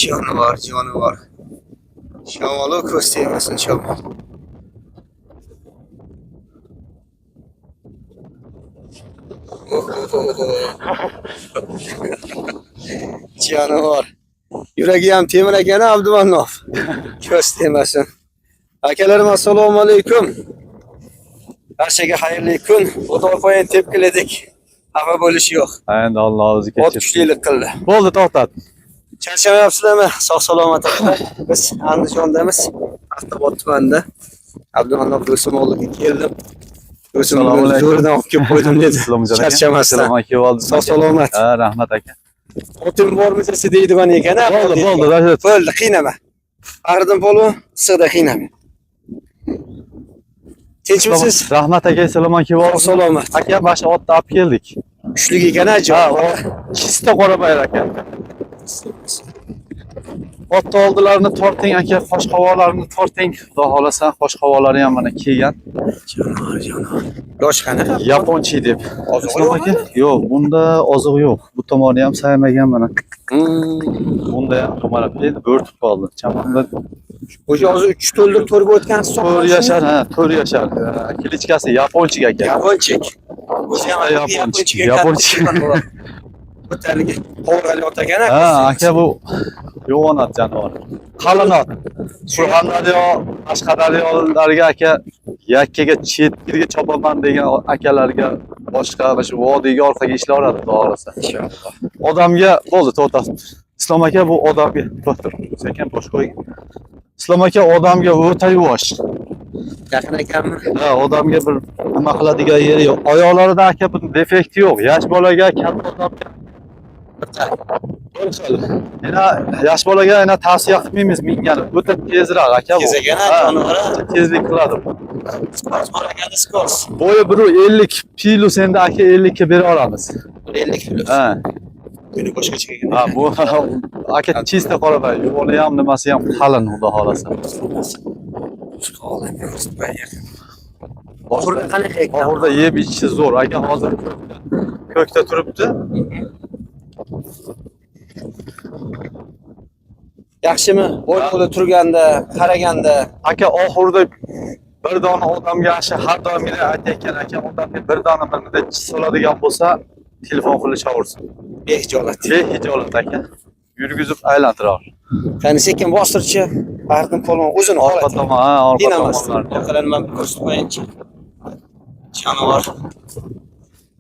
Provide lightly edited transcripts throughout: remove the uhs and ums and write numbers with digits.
Jonivor, jonivor. Shamolu ko'z tegmasin shamol. Jonivor. Yuragi ham temir ekan Abdumannof. Ko'z tegmasin. Akalarim, assalomu alaykum. Barchaga xayrli kun. O'to'rpoyin tepkiladik. Xafa bo'lish yo'q. Endi Alloh o'zi Ot kechirsin. kuchlilik qildi. Bo'ldi, to'xtat. Charchamayapsizlarmi? Sog' salomat. Biz Andijondamiz. Paxtabod tumanida. Abdumannof Do'stimoğlu'ga keldim. Assalomu Do'stimni alaykum. zo'ridan olib kelib qo'ydim dedi. Islomjon aka. Charchamasdan. Islom aka oldi. Sog' salomat. Ha, rahmat aka. Otim bormi desa deydigan ekan. Ha, Bo'ldi, bo'ldi, Rashid. Bo'ldi, qiynama. Faxriddin polvon, issiqda qiynama. Tinchmisiz? Rahmat aka, Islom aka Sog' oldi. salomat. Aka, mana shu otni olib keldik. Kuchlik ekan ha, Ha, jon. Chista qorabayir aka. Otni oldilarini torting aka, qosh qovoqlarini torting. Xudo xolasa, qosh qovoqlari ham mana kelgan. Jonivor, jonivor. Yosh qanaqa? Yaponchi deb. Ozig'i Islom aka? Yo'q, bunda ozig'i yo'q. Bu tomoni ham saymagan mana. Bunda ham tumarab endi bo'rtib qoldi. Chamamda O'sha hozir 3 to'ldir to'rga o'tgan 4 yashar, ha, 4 yashar. Kilichkasi yaponchik aka. Yaponchik. O'zi ham Yaponchik, yaponchik. yaponchik. O'taligi qovurg'ali ot ekan. Ha, aka bu yo'g'on ot jonivor. Qalin ot. Surxondaryo, Qashqadaryolarga aka yakkaga chetga chopaman degan akalarga boshqa mana shu vodiyga orqaga ishlayveradi xudo xohlasa. Inshaalloh. Odamga bo'ldi, to'xtat. Islom aka bu odamga to'xtat. Sekin bosh qo'y. Islom aka odamga o'ta yuvosh. Yaqin ekanmi? Ha, odamga bir nima qiladigan yeri yo'q. Oyoqlarida aka bir defekti yo'q. Yosh bolaga, katta odamga bir xil. Yana yosh bolaga yana tavsiya qilmaymiz mingani. O'ta tezroq aka bu. Tez ekan, ha, Ha, jonivor, ha. o'ta tezlik qiladi bu. Skors bor ekan, skors. Bo'yi 1.50 plus endi aka 50 ga bera olamiz. 50 plus. Ha. Buni boshqacha ekan. Ha, bu aka chista qorabay. Yo'li ham nimasi ham qalin xudo xolasa. Oxirida qanaqa ekan? Oxirida yeb ichishi zo'r. Aka hozir ko'kda turibdi. Yaxshimi? Bo'ylovda turganda, qaraganda Aka oxirida bir dona odamga shu har doimgidek aytayotgan aka odamga bir dona bir chis soladigan bo'lsa telefon qilishaversin. behijolat. Behijolat aka. Yurgizib aylantirar. Qani sekin bostirchi, Faxriddin polvon o'zini Orqa holati. tomon, ha, orqa Qiynamasdan. tomonlar. Orqadan man bir ko'rsatib qo'yayinchi. Jonivor.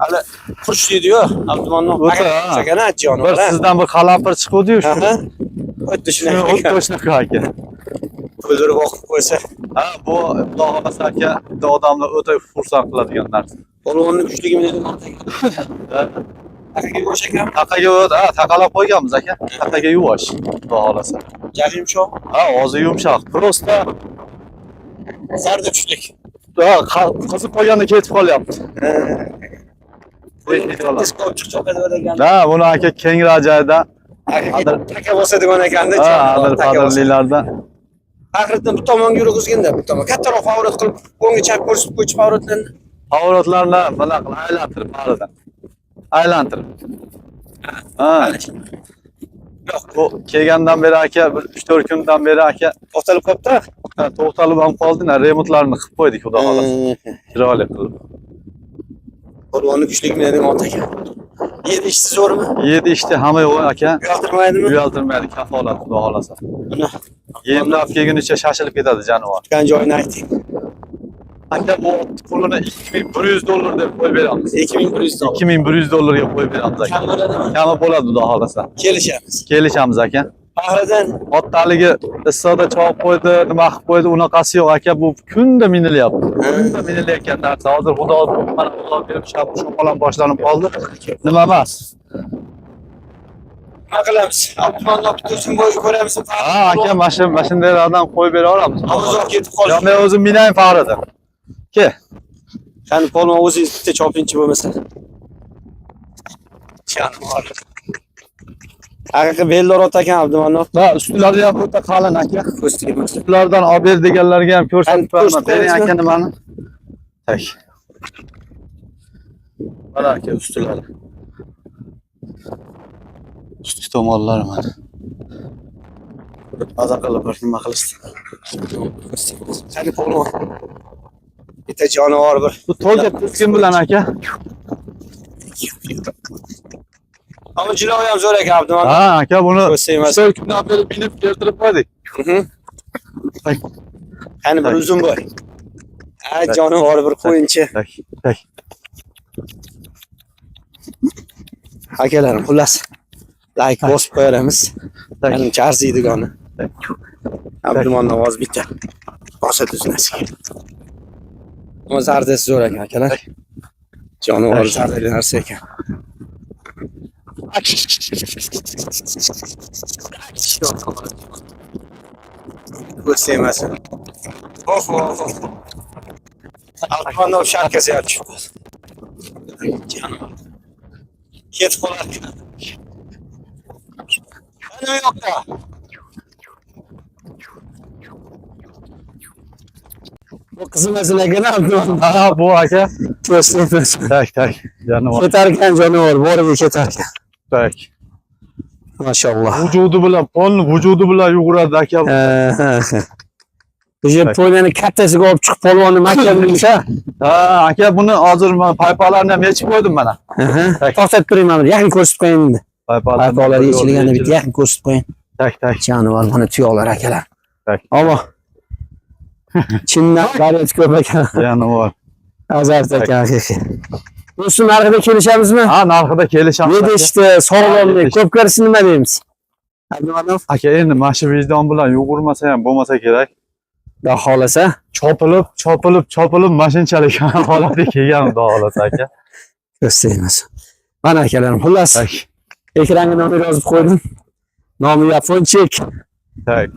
Hali qurch deydi-yu, Abdumannon. O'ta, ha. Ekan, ha, Bir jonivor. ha. sizdan bir qalampir chiquvdi-yu shu. Aha. Xuddi shunaqa. Xuddi shunaqa aka. O'ldirib oqib qo'ysa. Ha, bu xudo xohlasa aka, bitta odamni o'ta xursand qiladigan narsa. Polvonni kuchligini dedim. Taqaga yuvosh ekan. Taqaga o't, ha, taqalab qo'yganmiz aka. Taqaga yuvosh, xudo xohlasa. Jag'i yumshoq. Ha, og'zi yumshoq. Prosta Zarda kuchlik. ha, qizib qolganda ketib qolyapti. Tez kopchiq chopadi degan. Ha, buni aka kengroq joyda, Taka bosadigan ekanda. ha, jonivor, adir taka bosadi. qadrlilarda. Faxriddin bu tomonga yurg'izganda, bu tomon kattaroq favorit qilib, o'ngga chap ko'rsatib qo'ychi favoritlarni. Pavorotlarni nima qilib aylantirib baridan. Aylantirib. Ha, Yo'q, bu kelgandan beri aka bir 3-4 kundan beri aka to'xtalib qolibdi. ha, to'xtalib ham qoldi, na remontlarini qilib qo'ydik xudo xohlasa. Chiroyli qilib. Polvonni kuchligini dedim ot ekan. Yedi ishsi zo'rmi? Yedi ishdi hamma yo'q aka. Uyaltirmaydimi? Uyaltirmaydi, kafolat xudo xohlasa. Buni Yemlab kelgunicha shashilib ketadi jonivor. tutgan joyini ayting. Aka bu ot pulini 2100 dollar deb qo'yib beramiz. 2100 dollar. 2100 dollarga qo'yib beramiz aka. Kam bo'ladimi? Kami bo'ladi xudo xohlasa. Kelishamiz. Kelishamiz aka. Faxriddin Ottaligi issiqda chopib qo'ydi, nima qilib qo'ydi, unaqasi yo'q aka. Bu kunda minilyapti. Kunda minilayotgan narsa. Hozir xudo mana xudo berib shamol ham boshlanib qoldi. Nima emas. nima qilamiz? Abdumannof tursun bo'yi ko'ramiz. Ha aka, mana shu mana shundaylardan qo'yib bera olamiz. Uzoq ketib qoldi. Yo, men o'zim minayin Faxriddin. Ke. Qani polvon o'zingiz bitta chopingchi bo'lmasa. Jonivor. Haqiqiy beldor ot ekan Abdumannof. Ha, ustlari ham o'ta qalin aka. Ko'z tegmasin. Ulardan olib ber deganlarga ham ko'rsatib Qani, qo'yaman. ko'rsatib Bering aka qo'yasizmi? nimani. Tak. Mana aka ustlari. Tomonlari mana. Maza qilib bir nima qilishdi. Qani polvon. Bitta jonivor bir. Bu to'lga tizgin bilan aka. Ama jilovi ham zo'r ekan, Abduman. Ha aka, buni Ko'z tegmasin. 3 kundan beri minib keltirib qo'ydik. Tak. Qani bir Tak. uzun bo'y. Ha, jonivor bir qo'yinchi. Tak, tak. Akalarim, xullas like bosib qo'yamiz. Tak. Menimcha arziydigani. Tak. Abdumon ovoz bitta. Bosadi uznasiga. Ama zardasi zo'r ekan, akalar. Jonivor Tak. zardali narsa ekan. Ko'z tegmasin. Oh, oh, oh. Abdumon sharkasi ham tushib qoldi. Jonivor. Ketib qolar. Qani u yoqda? Bu qizil ekan, Abdumon. Ha, bu aka. Ko'z tegmasin. Tak, tak. Jonivor. Ketarkan jonivor, borib ketarkan. Tak. Mashalloh. Vujudi bilan, polni vujudi bilan yuguradi aka. O'sha Tak. poynani kattasiga olib chiqib polvonni mahkam qilsa, Ha, aka, buni hozir men paypalarni ham yechib qo'ydim mana. To'xtatib turing, mana yaqin ko'rsatib qo'ying endi. Paypalarni Paypoqlar yechilganda bitta yaqin ko'rsatib qo'ying. Tak, tak. Jonivor mana tuyoqlar, akalar. Tak. Ammo chindan g'ayrat ko'p ekan. Jonivor. Azart ekan haqiqiy. Do'stim, narxida kelishamizmi? Ha, narxida kelishamiz. Ne aka. deyishdi? Sog'lomlik, Yetishdi. ko'p ko'rishni nima deymiz? Abdumanov, Aka, endi mana shu vijdon bilan yugurmasa ham bo'lmasa kerak. Xudo xohlasa. Chopilib, chopilib, chopilib mashinchalik holatga kelgan, xudo xohlasa aka. Ko'z tegmasin. Mana akalarim, xullas Tak, ekranga nomer yozib qo'ydim. Nomi Yaponchik. tak.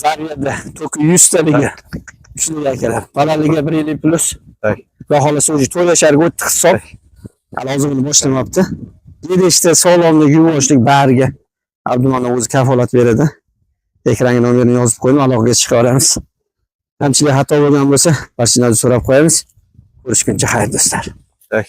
Zaryada to'ki 100 taligi. Shunday akalar. Balandligi 1.50 plus. Tak. Xudo xohlasa o'zi to'rt yasharga o'tdi hisob. Hali hozir buni boshlamabdi. Yedishda sog'lomlik, yuvoshlik bariga Abdumon o'zi kafolat beradi. Ekranga nomerini yozib qo'ydim, aloqaga chiqa olamiz. Kamchilik xato bo'lgan bo'lsa, barchadan so'rab qo'yamiz. Ko'rishguncha xayr, do'stlar. Tak.